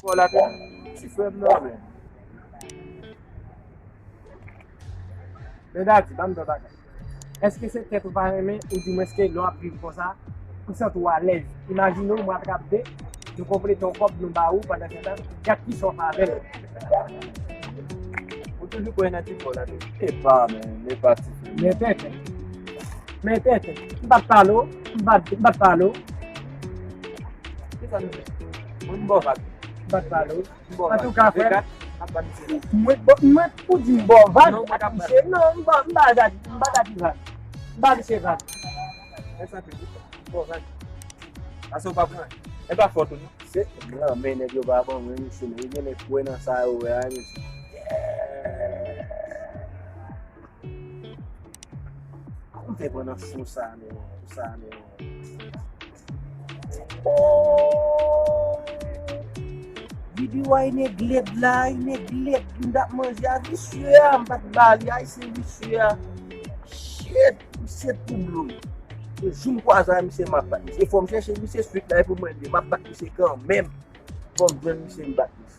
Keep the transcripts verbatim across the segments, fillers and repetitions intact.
Fò la, ti frè m nan, men. Men Daddy, ban m di w bagay. Èske se tèt ou pa renmen, oudimwens ke lè w ap viv konsa, ou santi w alèz? Imajine w, mwen atrap de, nou konplete yon kòb, nou ba ou, pandan se tan, gad kisa w fè avè l. Ou toujou kwè nan ti fò la, tou. Epa, men, epa ti frè m. Men tenten. Men tenten. M pa t pale w, m pa t, m pa t pale w. Kisa nou fè? Mwen m ba w vag. M pa t pale w. Antouka, frè m, mwen, mwen, ou di m ba w vag ak misye. Non, m pa, m pa, m pa Daddy vag. M pa misye vag. Paske w pa pran. E pa fòt ou, non. Se, non, men nèg yo pa ban mwen, mesye, men yo genlè kwè nan sa yo wè a, mesye. Kòman m fè pran nan fon sa, men, sa, men. Oh! Videyo a, e nèg lèd la, e nèg lèd, m t ap manje a, visye a, m pa t ba li, ay, se visye a. Shit, misye tou blo m. Se jou m kwaze a, misye, m ap bat misye. Fò m chèche misye swit la, e pou mwen di, m ap bat misye kanmenm. Fò m jwenn misye, m bat misye.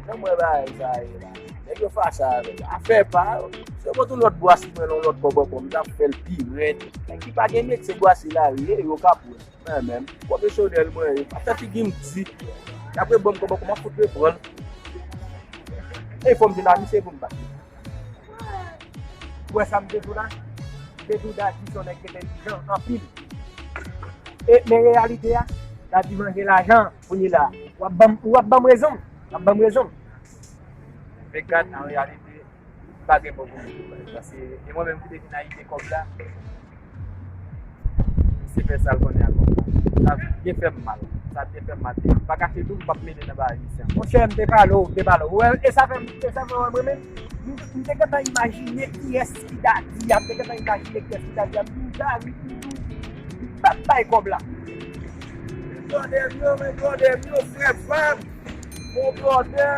Jan mwen bagay sa ye la. Nèg yo fache avè l. Afè pa yo. Si yo pote yon lòt bwase mwen nan yon lòt kò bò kò, m t ap fè l pi rèd. Nèg ki pa gen metye bwase la, yo, yo ka pran. Mwen menm, pwofesyonèl mwen ye. Pa fè figi m di. Y ap rebanm kòman, kòman fout reprann. E fò m vin a misye pou m bat. Ou wè sa m te di w la? M te di w Daddy se yon nèg entèlijan anpil. E, men reyalite a, Daddy manje lajan, kounye la. W ap ban m, w ap ban m rezon. W ap ban m rezon. Men gad, an reyalite, m pa gen mo pou m di w, paske e mwen menm ki te vin Ayiti kòb la. Misye fè sa l konnen a kòb la. Sa byen fè m mal. Sa byen fè m mal. M pa kache tou, m p ap mele nan bagay misye ankò. Monchè, m te pale w, m te pale w. Ou wè, e sa fè m, e sa fè w wè mwen menm, m, m te gentan imajine kiyès ki Daddy a, m te gentan imajine kiyès ki Daddy a. M di, Daddy, m di, m p ap bay kòb la. Men blòdè m yo, men blòdè m yo, frè Van. Bon blòdè.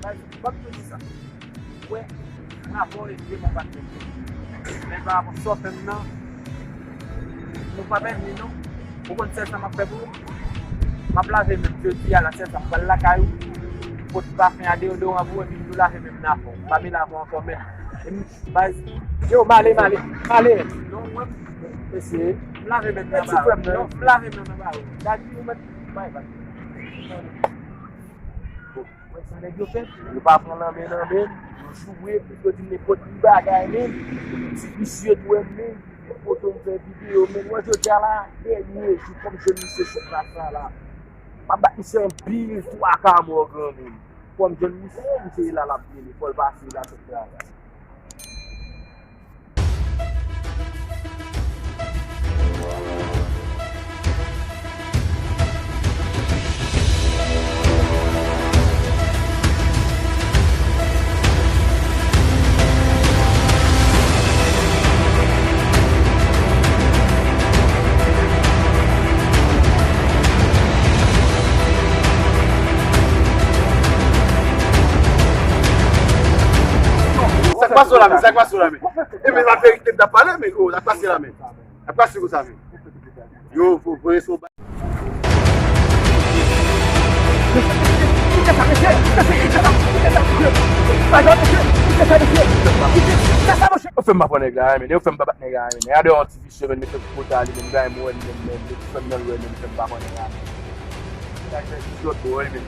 Ban m toujou sa. Wè, rapò e vye mwen pa t mete. Men pa rapò sa w fè m nan, nou pa bèl li non. Ou konn sèl sa m ap fè pou ou? M ap lave men m jodi a la, sèl sa m pral lakay ou, pote pafen a, deyodoran pou ou, epi m tou lave men m nan avè w. M pa mele avè w ankò menm. E m, baz, yo, m ale, m ale, m ale. Non, mwen, mesye, m lave men m nan ba ou. Non, m lave men m nan ba ou. Daddy, ou mèt bay vag. Bon, wè sa nèg yo fè? Yo pa pran lanmen nan men m, yo joure, yo di m nenpòt ki bagay menm. Ti visye tou wè m menm, foto m fè videyo menm. Wè jodi a la, dènye jou, fò m jwenn misye sou plas la la. M ap bat misye anpil, twa ka mò granmoun. Fò m jwenn misye, misye la l ap vini, fò l pase la sot travay. Sa k pase w la, men? Sa k pase w la, men? E men la verite m t ap pale, men, oh, sa k pase la, men? Sa k pase konsa, men? Yo, vo-, voye sou ba- Yo fè m pa pran nèg la, men. Yo fè m pa bat nèg la, men. Nèg la deyò yon ti visye, men, mesye, pou kote a li, men, li bay mwen, men, men, men, li fè m nan lwen, men, li fè m pa pran nèg la, men. Nèg la fè ti lòt bò, men.